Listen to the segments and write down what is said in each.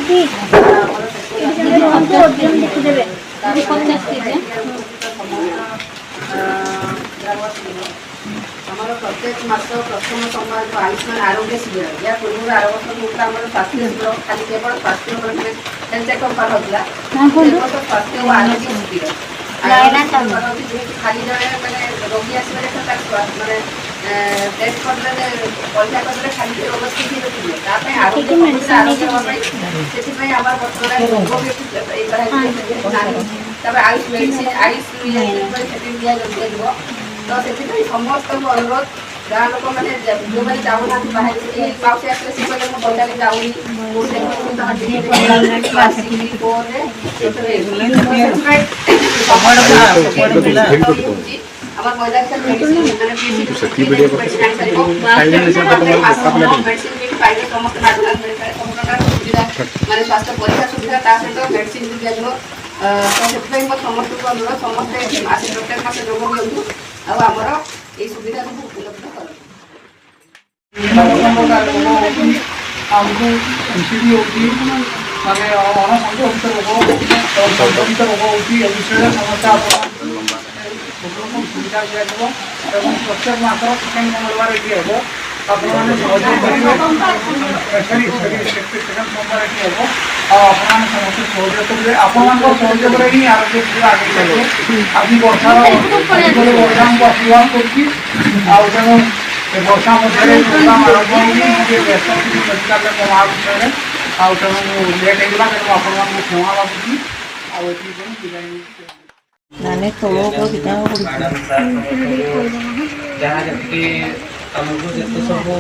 ଦିଦି, ଏଇଠି ଜଣେ ରୁହନ୍ତୁ, ଓଜନ ଦେଖିଦେବେ। 50 କେଜି। ଗ୍ରାମବାସୀମାନେ, ଆମର ପ୍ରତ୍ୟେକ ମାସ ପ୍ରଥମ ସୋମବାର ଯେଉଁ ଆୟୁଷ୍ମାନ ଆରୋଗ୍ୟ ଶିବିର, ଏହା ପୂର୍ବରୁ ଆର ବର୍ଷ ହେଉଥିଲା ଆମର ସ୍ୱାସ୍ଥ୍ୟ ଶିବିର, ଖାଲି କେବଳ ସ୍ୱାସ୍ଥ୍ୟ ଉପରେ ହେଲ୍ଥ ଚେକଅପ୍ କରାହେଉଥିଲା। ହଁ, କୁହନ୍ତୁ। ଏ ବର୍ଷ ସ୍ୱାସ୍ଥ୍ୟ ଓ ଆରୋଗ୍ୟ ଶିବିର ନୟନା ଆରୋଗ୍ୟ ଶିବିର ସାହୁ। କରାହେଉଛି। ଯେହେତୁ ଖାଲି ଜଣେ ମାନେ ରୋଗୀ ଆସିବେ, ତାର ମାନେ ଟେଷ୍ଟ କରିଦେଲେ, ପରୀକ୍ଷା କରିଦେଲେ, ଖାଲି ରୋଗ ଠିକ୍ ହେଇନଥିବ। ତା ପାଇଁ ଆରୋଗ୍ୟ ଦେଖିକି ପ୍ରକୃତରେ ମେଡ଼ିସିନ ଆରୋଗ୍ୟ ନେଇକି ହେବା ପାଇଁ ସେଥିପାଇଁ ଆମର ବର୍ତ୍ତମାନ ଯୋଗ ବି ଏଠି କରାଯାଇଛି ନାହିଁ। ତାପରେ ଆୟୁଷ ମେଡ଼ିସିନ, ଆୟୁଷ ସେଠି ଦିଆଯିବ। ତ ସେଥିପାଇଁ ସମସ୍ତଙ୍କୁ ଅନୁରୋଧ, ଗାଁ ଲୋକମାନେ ଯେଉଁମାନେ ଯାଉନାହାନ୍ତି ବାହାରେ, ଏଇ ମାଉସୀ ଆସିଲେ, ସେ କହିଲେ ମୁଁ ବଜାରରେ ଯାଉନି, କୋଉଠି ଦେଖୁଛି, ଆସିକି ଫୋନରେ। ସେଥିପାଇଁ ଆମର ମଇଦାନ ମେଡ଼ିସିନ ମାନେ ଜାଣିପାରିବ, ମେଡ଼ିସିନ ବି ପାଇବେ ସମସ୍ତେ, ମାଗଣା ମିଳିପାରେ ସବୁ ପ୍ରକାର ସୁବିଧା, ମାନେ ସ୍ୱାସ୍ଥ୍ୟ ପରୀକ୍ଷା ସୁବିଧା, ତା ସହିତ ମେଡ଼ିସିନ ବି ଦିଆଯିବ। ତ ସେଥିପାଇଁ ମୋର ସମସ୍ତଙ୍କୁ ଅନୁରୋଧ, ସମସ୍ତେ ଆସି ପ୍ରତ୍ୟେକ ମାସ ଯୋଗ ଦିଅନ୍ତୁ ଆଉ ଆମର ଏଇ ସୁବିଧା ସବୁ ଉପଲବ୍ଧ କରନ୍ତୁ। ବିଭିନ୍ନ ପ୍ରକାର ରୋଗ ହେଉଛି, ଆମକୁ ଏନସିଡି ହେଉଛି, ମାନେ ଅଣସଂକ୍ରମିତ ରୋଗ, ସଂକ୍ରମିତ ରୋଗ ହେଉଛି, ଏ ବିଷୟରେ ସମସ୍ତେ ଆପଣ ଲୋକଙ୍କୁ ସୁବିଧା ଦିଆଯିବ ଏବଂ ପ୍ରତ୍ୟେକ ମାସର ସେକେଣ୍ଡ ମଙ୍ଗଳବାର ଏଠି ହେବ। ଆପଣମାନେ ସହଯୋଗ କରିବେ। ସରି ସରି, ସେକେଣ୍ଡ ସୋମବାର ଏଠି ହେବ ଆଉ ଆପଣମାନେ ସମସ୍ତେ ସହଯୋଗ କରିବେ। ଆପଣମାନଙ୍କ ସହଯୋଗରେ ହିଁ ଆରୋଗ୍ୟ ଶିବିର ଆଗେଇ ଚାଲିବ। ଆଜି ବର୍ଷାର ବର୍ଷା ଆମକୁ ଆଶୀର୍ବାଦ କରୁଛି ଆଉ ତେଣୁ ଏ ବର୍ଷା ମଧ୍ୟରେ ପ୍ରୋଗ୍ରାମ ଆରମ୍ଭ ହେଉଛି। ମୁଁ ଟିକେ ବ୍ୟସ୍ତ ଥିଲି ମେଡ଼ିକାଲରେ ମୋ ମା ବିଷୟରେ ଆଉ ତେଣୁ ମୁଁ ଲେଟ୍ ହେଇଗଲା। ତେଣୁ ଆପଣମାନଙ୍କୁ କ୍ଷମା ମାଗୁଛି ଆଉ ଏତିକି ପାଇଁ ବିଦାୟ ନେଉଛି। ନାନୀ, ତଳ ଉପର କିତା। ମ୍ୟାଡ଼ାମ୍, ସାର୍, ସମସ୍ତଙ୍କୁ ଯାହା ଯେତିକି ଆମକୁ ଯେତେ ସବୁ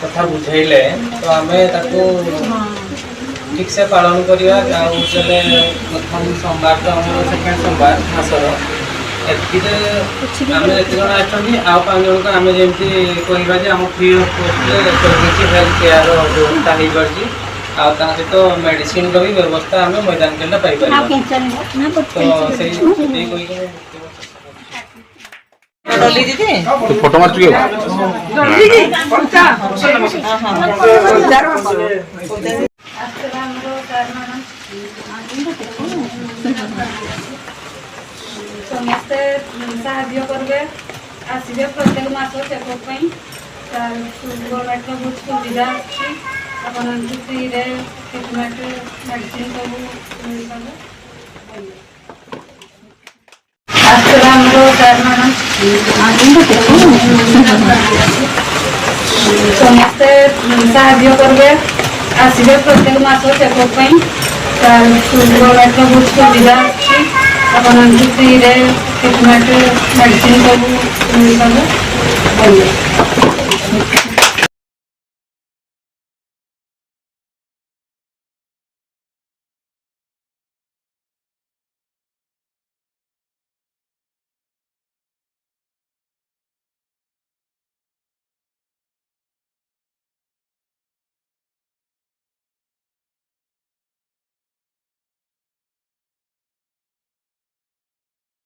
କଥା ବୁଝେଇଲେ, ତ ଆମେ ତାକୁ ଠିକ୍ସେ ପାଳନ କରିବା। ଆଉ ହେଲେ ପ୍ରଥମ ସୋମବାର ତ ଆମର ସେକେଣ୍ଡ ସୋମବାର ମାସର, ଏତିକିରେ ଆମେ ଯେତେ ଜଣ ଆସିଛନ୍ତି ଆଉ ପାଞ୍ଚ ଜଣଙ୍କୁ ଆମେ ଯେମିତି କହିବା ଯେ ଆମ ଫ୍ରି ଅଫ୍ କଷ୍ଟରେ ସବୁ କିଛି ହେଲ୍ଥ କେୟାର ବ୍ୟବସ୍ଥା ହେଇପାରୁଛି ଆଉ ତା ସହିତ ମେଡ଼ିସିନର ବି ବ୍ୟବସ୍ଥା ଆମେ ମଇଦାନକେଲରେ ପାଇପାରିବା। ତ ସେଇ ସେତିକି କହିକି ମୁଁ ବକ୍ତବ୍ୟ ଶେଷ କରୁଛି। ଡଲି ଦିଦି। ତୁ ଫଟୋ ମାରୁଛୁ କି? ଆସିଥିଲା ଆମର ସାର୍, ମ୍ୟାଡ଼ାମ୍, ସମସ୍ତେ ସାହାଯ୍ୟ କରିବେ, ଆସିବେ ପ୍ରତ୍ୟେକ ମାସ ଚେକଅପ୍ ପାଇଁ। ଗଭର୍ଣ୍ଣମେଣ୍ଟର ବହୁତ ସୁବିଧା ଅଛି, ଆପଣଙ୍କୁ ଫ୍ରିରେ ଟ୍ରିଟମେଣ୍ଟ, ମେଡ଼ିସିନ ସବୁ ମିଳିପାରିବ। ଆସିଥିଲା ଆମର ସାର୍, ମ୍ୟାଡ଼ାମ୍, ସମସ୍ତେ ସାହାଯ୍ୟ କରିବେ, ଆସିବେ ପ୍ରତ୍ୟେକ ମାସ ଚେକଅପ୍ ପାଇଁ। ଗଭର୍ଣ୍ଣମେଣ୍ଟର ବହୁତ ସୁବିଧା ଅଛି, ଆପଣଙ୍କୁ ଫ୍ରିରେ ଟ୍ରିଟମେଣ୍ଟ, ମେଡ଼ିସିନ ସବୁ ମିଳିପାରିବ।